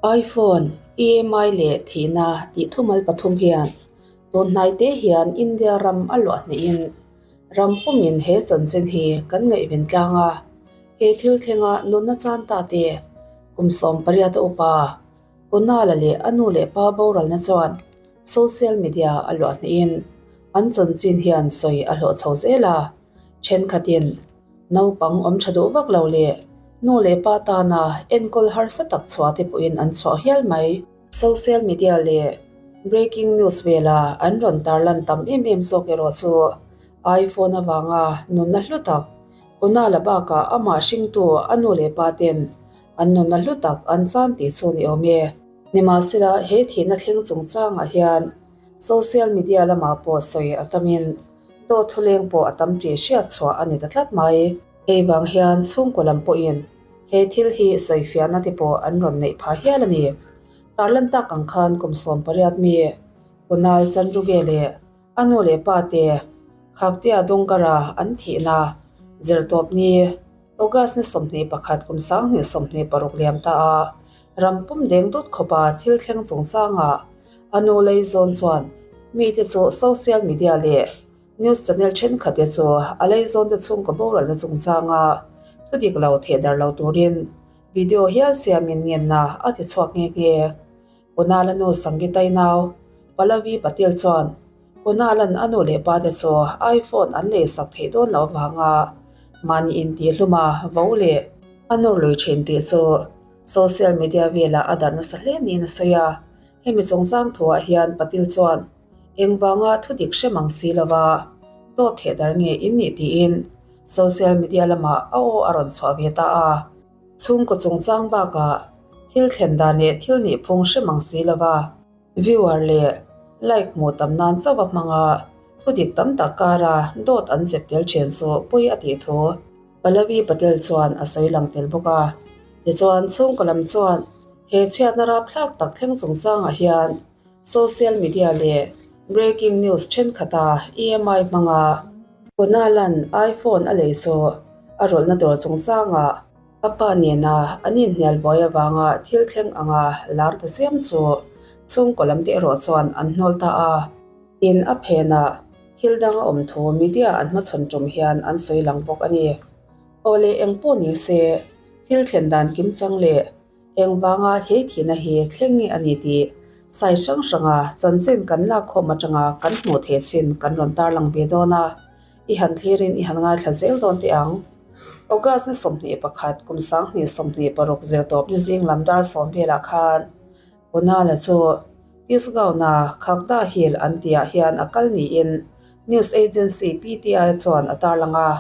IPhone, EMI leh thihna tih thumal pathum hian tun hnaite hian India ram a luah hnehin ram pumin he chanchin hi kan ngaihven tlang a. He thil thlenga nunna chan ta te kum 18 a upa Kunal-a leh a nu leh pa boralna chuan social media a luah hnehin an chanchin hian sawi a hlawh chho zel a, thenkhatin naupang awm tha duh vak lo leh nu leh pa tana enkawl harsa tak chhuah te pawhin an chhuah hial mai. Social media leh breaking news vela an rawn tarlan tam em em zawk erawh chu iPhone avanga nunna hlu tak Kunal-a bakah amah hringtu a nu leh pa ten An nunna hlu tak an chan tih chu ni awm e. Nimahsela, he thihna thleng chungchangah hian social media lamah pawh sawi a tamin dawt thuleng pawh a tam tih hriat chhuah a ni ta tlat mai. Hei vang hian chhungkaw lam pawhin he thil hi sawifiahna te pawh an rawn neih phah hial a ni. Tarlan tak ang khan kum 18 mi Kunal Chandruge leh A nu leh pa te Khaktea Dongara an thihna zirtawp ni August ni 21 kum 2026 liam ta a, ram pum deng dut khawpa thil thleng chungchangah a nu lei zawn chuan mite chu social media leh news channel thenkhat te chu a lei zawn te chhungkaw boralna chungchanga thudik lo theh darh lo turin video hial siamin ngenna a ti chhuak nghe nghe. Kunal-a nu Sangeeta-i nau Pallavi Patil chuan Kunal-a'n a nu leh pa te chu iPhone an lei sak theih dawn loh avanga mahni intihluma vo leh a nawr lui thin tih chu social media velah a darh nasa hle niin a sawi a. Hemi chungchang thuah hian Patil chuan engvanga thudik hre mang si lova dawt theh dar nge in nih tiin social media lamah a aw a rawn chhuah ve ta a. Chhungkaw chungchang bakah thil thlen dan leh thil nih phung hre mang si lova viewer leh like hmuh tam nan chauh a hmang a, thudik tam tak kara dawt an zep tel thin chu pawi a tih thu Pallavi Patel chuan a sawi lang tel bawk a. Tichuan chhungkaw lam chuan he chhiatna rapthlak tak thleng chungchangah hian social media leh breaking news thenkhat-a EMI hmanga Kunal-a'n iPhone a lei chu a rawlhna dawr chungchangah a pa nena an inhnial buai avanga thil thleng anga lar ta chiam chu chhungkaw lam te erawh chuan an hnawl ta a. Tin, a phenah thil dang a awm thu media an hmachhawn tum hian an sawi lang bawk a ni. Aw leh eng pawh ni se, thil thlen dan kimchang leh Engvanga thei thihna hi thleng nge a ni tih sai hrang hranga chanchin kan lakkhawm atanga kan hmuh theih chin kan rawn tarlang ve dawn a, i han thlirin i han ngaithla zel dawn teh ang. August ni 21 kum 2026 zirtawp ni zing lam dar sawm velah khan Kunal-a chu Tisgaon-a Khakda Hill an tihah hian a kal niin news agency PTI chuan a tarlang a.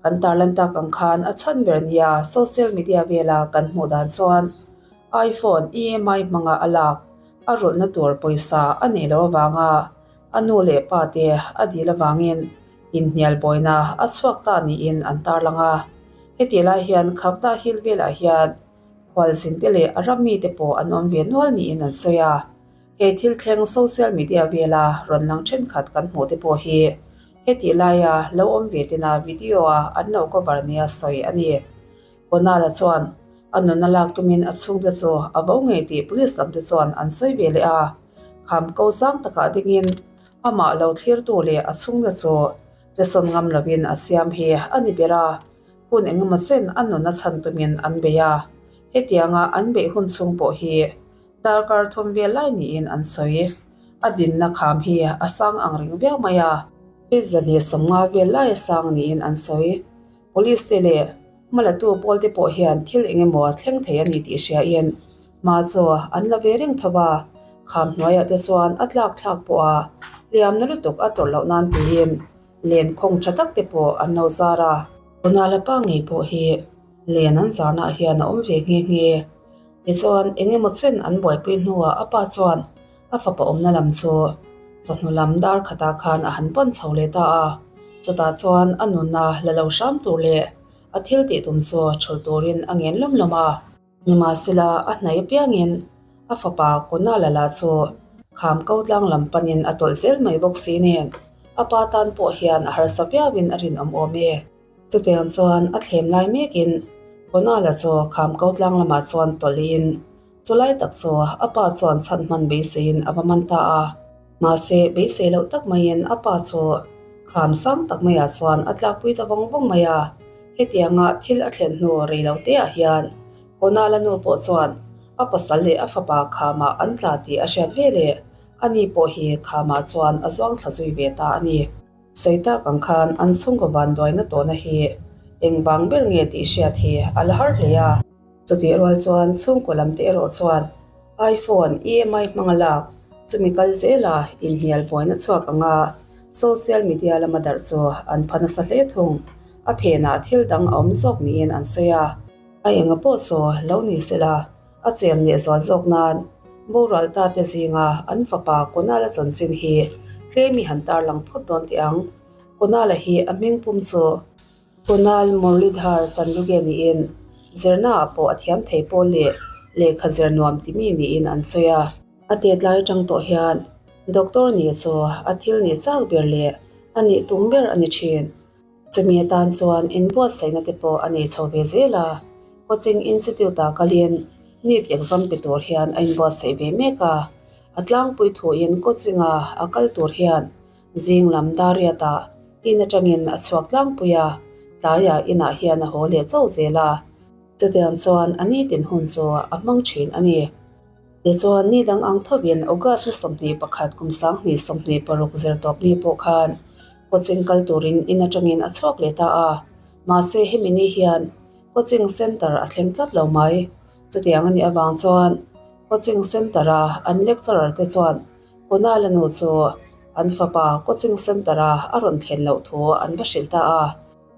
Kan tarlan tak ang khan a chhan ber nia social media vela kan hmuh dan chuan iPhone EMI hmanga a lak a rulhna tur pawisa a neih loh avanga a nu leh pa te a dil avangin inhnial bawina a chhuak ta niin an tarlang a. Hetih lai hian Khapta Hill velah hian khualzin te leh a ram mite pawh an awm ve nual niin an sawi a. He thil thleng social media vela rawn lang thenkhat kan hmuh te pawh hi Hetih laia lo awm ve tena video-a an lo cover nia sawi a ni. Kunal-a chuan a nunna lak tumin a chhungte chu a vo ngei tih police lamte chuan an sawi ve leh a. Kham ko sang takah dingin amah lo thlirtu leh a chhungte chu che sawn ngam lovin a siam hi a ni ber a, hun engemaw chen a nunna chhan tumin an bei a. Hetianga an beih hun chhung pawh hi Darkar thum vel lai niin an sawi. A dinna kham hi a sang ang reng viau mai a. Feet 150 vel lai a sang niin an sawi. Police te leh hmalatu pawl te pawh hian thil eng emaw thleng thei a ni tih hriain hma chu an la ve reng tho a. Kham hnuaiah te chuan a tlak thlak pawh a hliamna lutuk a tawrh loh nan tiin len khawng tha tak te pawh an lo zar a. Tunah pa ngei pawh hi len an zarnaah hian a awm ve nghe nghe. Tichuan, eng emaw chen an buaipui hnuah a pa chuan a fapa awmna lam chu chawhnu lam dar khatah khan a han pan chho leh ta a. Chutah chuan a nunna la lo hram tur leh a thil tih tum chu thulh turin a ngen lawm lawm a. Nimahsela, a hnaih apiangin a fapa Kunal-a lah chu kham ko tlang lam panin a tawlh zel mai bawk si nen, a pa tan pawh hian a harsa viauin a rinawm awm e. Chutiang chuan a thlem lai mekin Kunal-a chu kham ko tlang lamah chuan tawlhin. Chulai tak chu a pa chuan chhan hman beiseiin a va man ta a. Mahse, beisei loh tak maiin a pa chu kham sang tak maiah chuan a tlakpui ta vawng vawng mai a. Hetianga thil a thlen hnu rei lo teah hian Konala nu pawh chuan a pasal leh a fapa khamah an tla tih a hriat ve leh ani pawh hi khamah chuan a zuang thla zui ve ta a ni. Sawi tak ang khan an chhungkaw vanduaina tawhna hi engvang ber nge tih hriat hi a la har hle a. Chutih rual chuan chhungkaw lam te erawh chuan iPhone EMI hmanga lak chumi kal zela inhnial buaina chhuak anga social media lama darh chu an pha nasa hle thung. A phenah thil dang a awm zawk niin an sawi a. A enga pawh chu lo ni sela a chem leh zual zawk nan boral ta te zinga an fapa Kunal-a chanchin hi tlem i han tarlang phawt dawn teh ang. Kunal-a hi a hming pum chu Kunal Murlidhar Chanduge niin zirnaah pawh a thiam thei pawl leh lehkha zir nuam ti mi niin an sawi a. A tet lai atang tawh hian doctor nih chu a thil nih chak ber leh a nih tum ber a ni thin. Chumi atan chuan inbuatsaihna te pawh a nei chho ve zel a, coaching institute-ah kalin NEET exam pe tur hian a inbuatsaih ve mek a. A tlangpui thuin coaching-a a kal tur hian zing lam Dariat-ah in atangin a chhuak tlangpui a, tlaiah inah hian a haw leh chauh zel a. Chutiang chuan a nitin hun chu a hmang thin a ni. Tichuan, ni dang ang thovin August ni 21 kum 2026 zir tawp ni pawh khan coaching kal turin in atangin a chhuak leh ta a. Mahse, hemi ni hian coaching centre a thleng tlat lo mai. Chutiang a nih avang chuan coaching centre-a an lecturer te chuan Kunal-a nu chu an fapa coaching centre-a a rawn thlen loh thu an va hrilh ta a.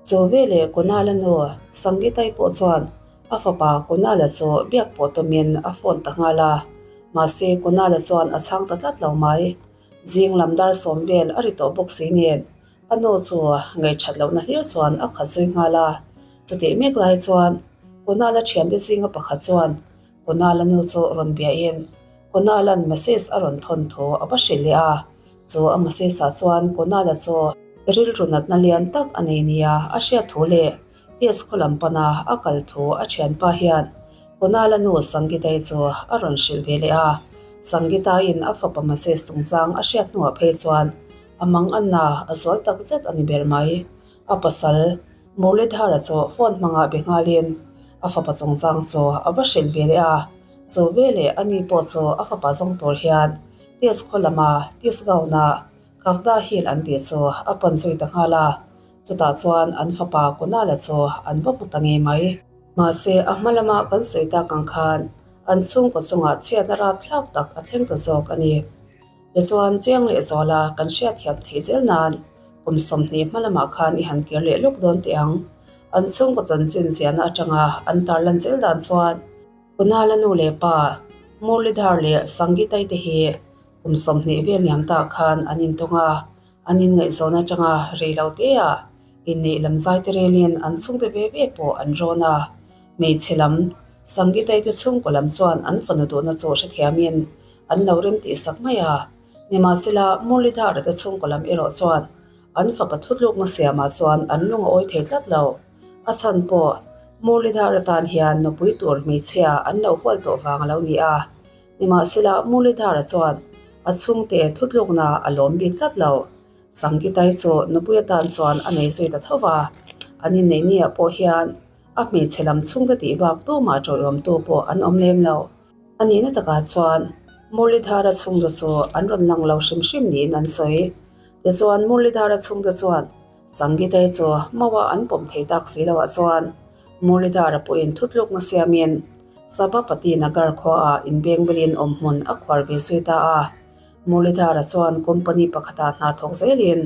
Chu veleh Kunal-a nu Sangitai pawh chuan a fapa Kunal-a chu biak pawh tumin a phone ta nghal a, mahse Kunal-a chuan a chhang ta tlat lo mai. Zing lam dar sawm vel a ri tawh bawk si nen a nu chu ngaihthat lohna hlir chuan a khat zui nghal a. Chutih mek lai chuan Kunal-a thiante zinga pakhat chuan Kunal-a nu chu rawn biahin Kunal-a'n message a rawn thawn thu a va hrilh leh a. Chu a message-ah chuan Kunal-a chu rilru natna lian tak a nei nia a hriat thu leh test khaw lam pana a kal thu a thianpa hian Kunal-a nu Sangitai chu a rawn hrilh ve leh a. Sangitain a fapa message chungchang a hriat hnuah phei chuan a mang anna a zual tak zet a ni ber mai. A pasal Murlidhara chu phone hmangah be nghalin a fapa chungchang chu a va hrilh ve leh a. Chu veleh ani pawh chu a fapa zawng tur hian test khaw lama Tisgaon-a Kavda Hill an tih chu a pan zui ta nghal a. Chutah chuan an fapa Kunal-a chu an va hmu ta ngei mai. Mahse, a hma lama kan sawi tak ang khan an chhungkaw chungah chhiatna rapthlak tak a thleng ta zawk a ni. Tichuan, chiang leh zawla kan hriatthiam theih zel nan kum 20 hma lamah khan i han kir leh lawk dawn teh ang. An chhungkaw chanchin ziahna atanga an tarlan zel dan chuan Kunal-a nu leh pa Murlidhar leh Sangitai te hi kum 20 vel niam tah khan an intung a. An inngaihzawn atanga rei lo teah inneih lam zai te relin an chhungte ve ve pawh an rawn a. Hmeichhe lam, Sangitai te chhungkaw lam chuan an fanu duhna chu hrethiamin an lo rem tih sak mai a. Nimahsela, Murlidhara te chhungkaw lam erawh chuan an fapa thutlukna siamah chuan an lung a awi thei tlat lo. A chhan pawh Murlidhara tan hian nupui tur hmeichhia an lo hual tawh vang a lo ni a. Nimahsela, Murlidhara chuan a chhungte thutlukna a lawm bik tlat lo. Sangitai chu nupui atan chuan a nei zui ta tho va, an inneih niah pawh hian a hmeichhe lam chhungte tih bak tumah tawiawmtu pawh an awm lem lo. A nihna takah chuan Murlidhara chhungte chu an rawn lang lo hrim hrim niin an sawi. Tichuan Murlidhara chhungte chuan Sangitai chu maua an pawm thei tak si loah chuan Murlidhara pawhin thutlukna siamin Sabapati Nagar khuaah inbengbelin awmhmun a khuar ve zui ta a. Murlidhara chuan company pakhatah hna thawk zelin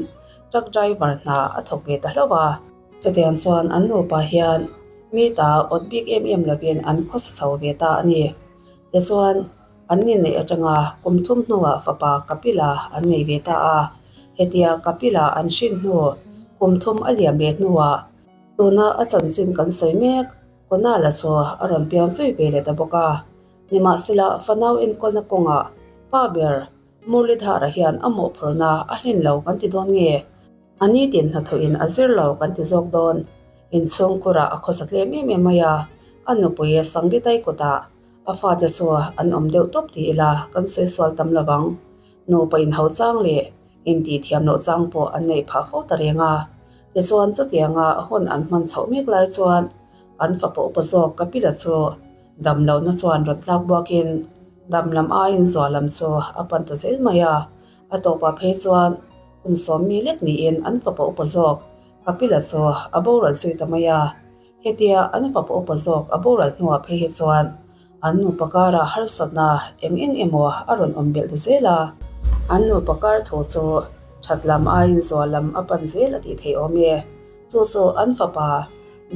truck driver hna a thawk ve ta hlauh a. Chutiang chuan an nupa hian mi ta awt bik em em lovin an khawsa chho ve ta a ni. Tichuan, an ni neih atanga kum thum hnuah fapa Kapila an nei ve ta a. Hetia Kapila an hrin hnu kum thum a liam leh hnuah tuna a chanchin kan sawi mek Kunal-a chu a rawn piang zui ve leh ta bawk a. Nimahsela, fanau enkawlna kawngah pa ber Murlidhara hian a mawhphurhna a hlin lo kan ti dawn nge? A nitin hnathawhin a zir lo kan ti zawk dawn. Inchhungkhurah a khawsa tlem em em mai a, a nupui Sangitai kutah. A fate chu an awm deuh tawp ti ila kan sawi sual tam lo vang. Nupa inhau chang leh intih thiam loh chang pawh an neih phah fo ta reng a. Tichuan chutianga hun an hman chhoh mek lai chuan an fapa upa zawk Kapila chu dam lohna chuan rawn tlak buakin dam lam aiin zual lam chu a pan ta zel mai a. A tawpah phei chuan kum sawmmi lek niin an fapa upa zawk Kapila chu a boral zui ta mai a. Hetia an fapa upa zawk a boral hnuah phei hi chuan an nupa karah harsatna eng eng emaw a rawn awm belh ta zel a. An nupa kar thu chu that lam aiin zual lam a pan zel a tih theih awm e. Chu chu an fapa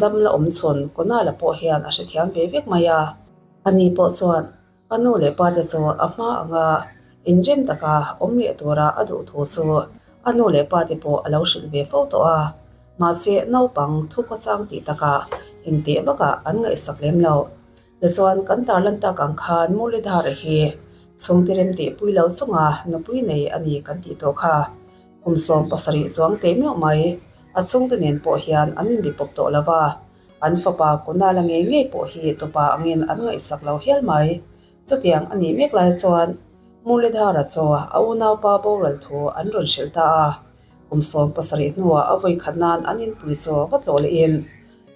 dam la awm chhun Kunala pawh hian a hrethiam ve vek mai a. Ani pawh chuan A nu leh pa te chu a hma anga inrem taka awm leh tura a duh thu chu a nu leh pa te pawh a lo hrilh ve fo tawh a. Mahse, naupang thu khawchang tih takah inteh bakah an ngaihsak lem lo. Tichuan, kan tarlan tak ang khan Murlidhara hi chhungte rem tihpui lo chunga nupui nei a ni kan tih tawh kha. Kum 70 chuang teh meuh mai a chhungte nen pawh hian an inbipawp tawh lo va. An fapa Kunala ngei ngei pawh hi tupa angin an ngaihsak lo hial mai. Chutiang a nih mek lai chuan Murlidhara chu a unaupa boral thu an rawn hrilh ta a. Kum 70 hnuah a vawi khat nan an inpui chu va tlawh lehin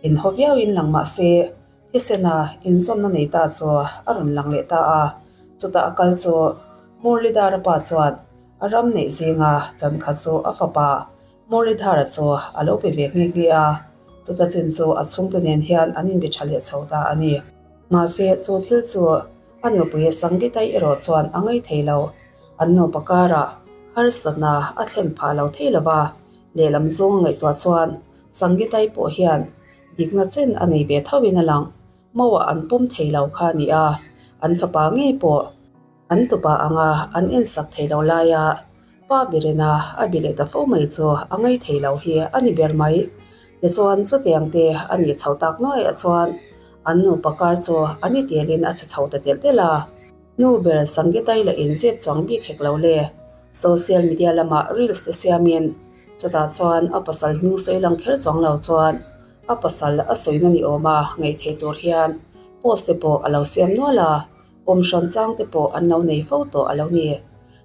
inhaw viauin lang mah se thisena inzawmna nei ta chu a rawn lang leh ta a. Chutah a kal chu Murlidhara pa chuan a ram neih zinga chan khat chu a fapa Murlidhara chu a lo pe ve nghe nghe a, chuta chin chu a chhungte nen hian an inbe tha leh chho ta a ni. Mahse, chu thil chu a nupui Sangitai erawh chuan a ngaih thei lo. An nupa karah harsatna a thlen phah lo thei lo va, lehlam zawng a ngaihtuah chuan Sangitai pawh hian dikna chen a nei ve thoin a lang. Mauah an pawm thei lo kha a ni a, an fapa ngei pawh An tupa anga an ensak thei lo laia pa berena a bi leh ta fo mai chu a ngaih thei lo hi a ni ber mai. Tichuan chutiang te a nih chho tak nuaiah chuan an nupa kar chu a ni telin a che chho ta telh telh a. Nu ber Sangitai la inzep chuang bik hek lo le. Social media lamah reels te siamin chutah chuan a pasal hming sawi lang kher chuang lo chuan a pasal a sawina ni awma ngaih thei tur hian post te pawh a lo siam nual a. Awm hran chang te pawh an lo nei fo tawh a lo ni.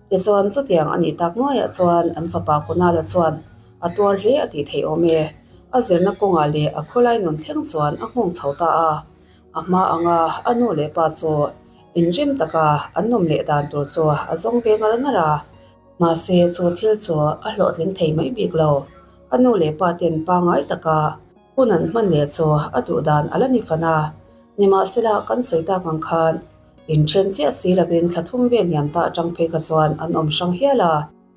Tichuan chutiang a nih tak nuaiah chuan an fapa Kunala chuan a tuar hle a tih theih awm e. A zirna kawngah leh a khawlai nun thleng chuan a nghawng chho ta a. A hma anga a nu leh pa chu inrem taka an nawm leh dan tur chu a zawng ve ngar ngar a. Mahse chu thil chu a hlawhtling thei mai bik lo. A nu leh pa ten pangngai taka hun an hman leh chu a duh dan a la ni fan a. Nimahsela, kan sawi tak ang khan inthen chiah si lovin thla thum vel liam ta atang phei kha chuan an awm hrang hial a.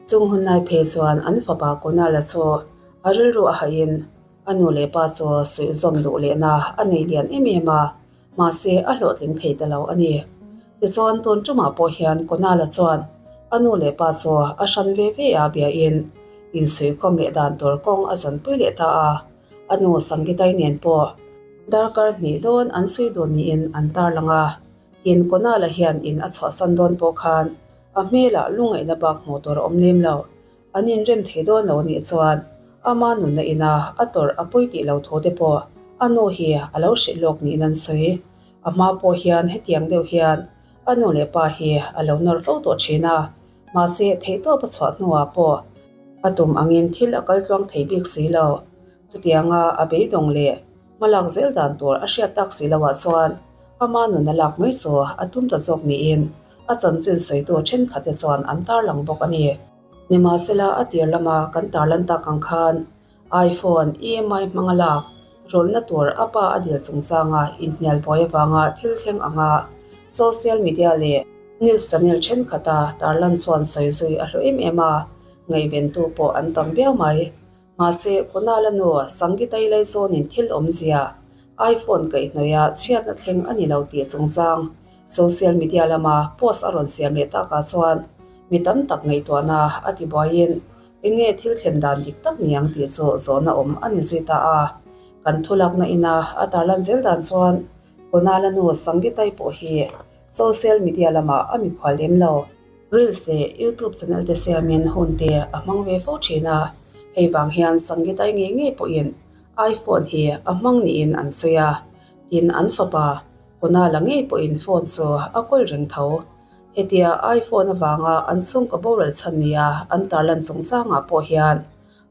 Chung hun lai phei chuan an fapa Kunala chu a rilru a hahin a nu leh pa chu suihzawm duh lehna a nei lian em em a, mahse a hlawhtling thei ta lo a ni. Tichuan tun tumah pawh hian Kunala chuan a nu leh pa chu a hran ve ve a biain insuihkhawm leh dan tur kawng a zawnpui leh ta a. A nu Sangitai nen pawh darkar hnih dawn an sawi dawn niin an tarlang a, tin Konala hian in a chhuahsan dawn pawh khan a hmelah lungaihna bak hmuh tur a awm lem lo. An inrem thei dawn lo nih chuan ama nunna ina a tawrh a pawi tih lo thu te pawh a nu hi a lo hrilh lawk niin an sawi. A hma pawh hian hetiang deuh hian a nu leh pa hi a lo nawr fo tawh thin a, mahse theihtawp a chhuah hnuah pawh a tum angin thil a kal tluang thei bik si lo. Chutianga a beidawng leh hmalak zel dan tur a hriat tak si loah chuan ama nun a lak mai chu a tum ta zawk niin a chanchin sawitu thenkhatte chuan an tarlang bawk a ni. Nimahsela a tir lama kan tarlan tak ang khan iPhone EMI hmanga lak rawlna tur a pa a dil chungchanga inhnial buai avanga thil thleng anga social media leh news channel thenkhat-a tarlan chuan sawi zui a hlawh em em a, ngaihventu pawh an tam viau mai. Mahse, Kunal-a nu Sangitai Laizawnin thil awmzia iPhone kaihhnawih a chhiatna thleng a ni lo tih chungchang social media lama post a rawn siam leh takah chuan mi tam tak ngaihtuahna a ti buaiin eng nge thil thlen dan dik tak ni ang tih chu zawhna awm a ni zui ta a. Kan thulakna ina a tarlan zel dan chuan Kunal-a nu Sangitai pawh hi social media lamah a mikhual lem lo. Reels leh YouTube channel te siamin hun te a hmang ve fo thin a, hei vang hian Sangitai ngei ngei pawhin iPhone hi a hmang niin an sawi a, tin an fapa. Kunal-a ngei pawhin phone chu a kawl reng tho. Hetia iPhone avanga an chhungkaw boral chhan nia an tarlan chungchangah pawh hian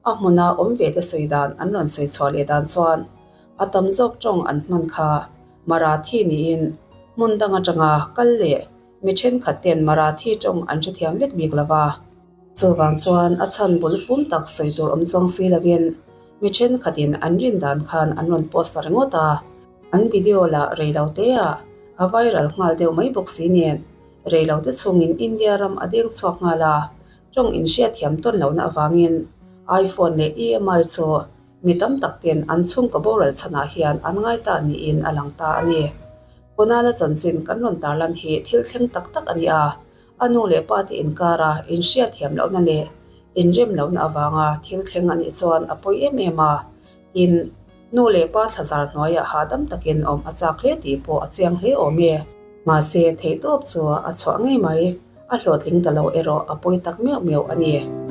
a hmuna awm ve te sawi dan an rawn sawi chhuah leh dan chuan a tam zawk tawng an hman kha Marathi niin hmun dang atanga kal leh mi thenkhat ten Marathi tawng an hrethiam vek bik lo va. Chuvang chuan a chhan bul fum tak sawi tur awm chuang si lovin mi thenkhatin an rin dan khan an rawn post ta ringawt a. An video lah rei lo te ah a viral nghal deuh mai bawk si nen rei lo te chhungin India ram a deng chhuak nghal a, tawng inhriatthiam tawn lohna avangin iPhone leh EMI chu mi tam tak ten an chhungkaw boral chhanah hian an ngai ta niin a lang ta a ni. Kunal-a chanchin kan rawn tarlan hi thil thleng tak tak a ni a, a nu leh pa te inkara inhriatthiam lohna leh inrem lohna avanga thil thleng a nih chuan a pawi em em a, Tin, nu leh pa thlazar hnuaiah hahdam takin awm a chak hle tih pawh a chiang hle awm e. Mahse, theihtawp chu a chhuah ngei mai, a hlawhtling ta lo erawh a pawi tak meuh meuh a ni.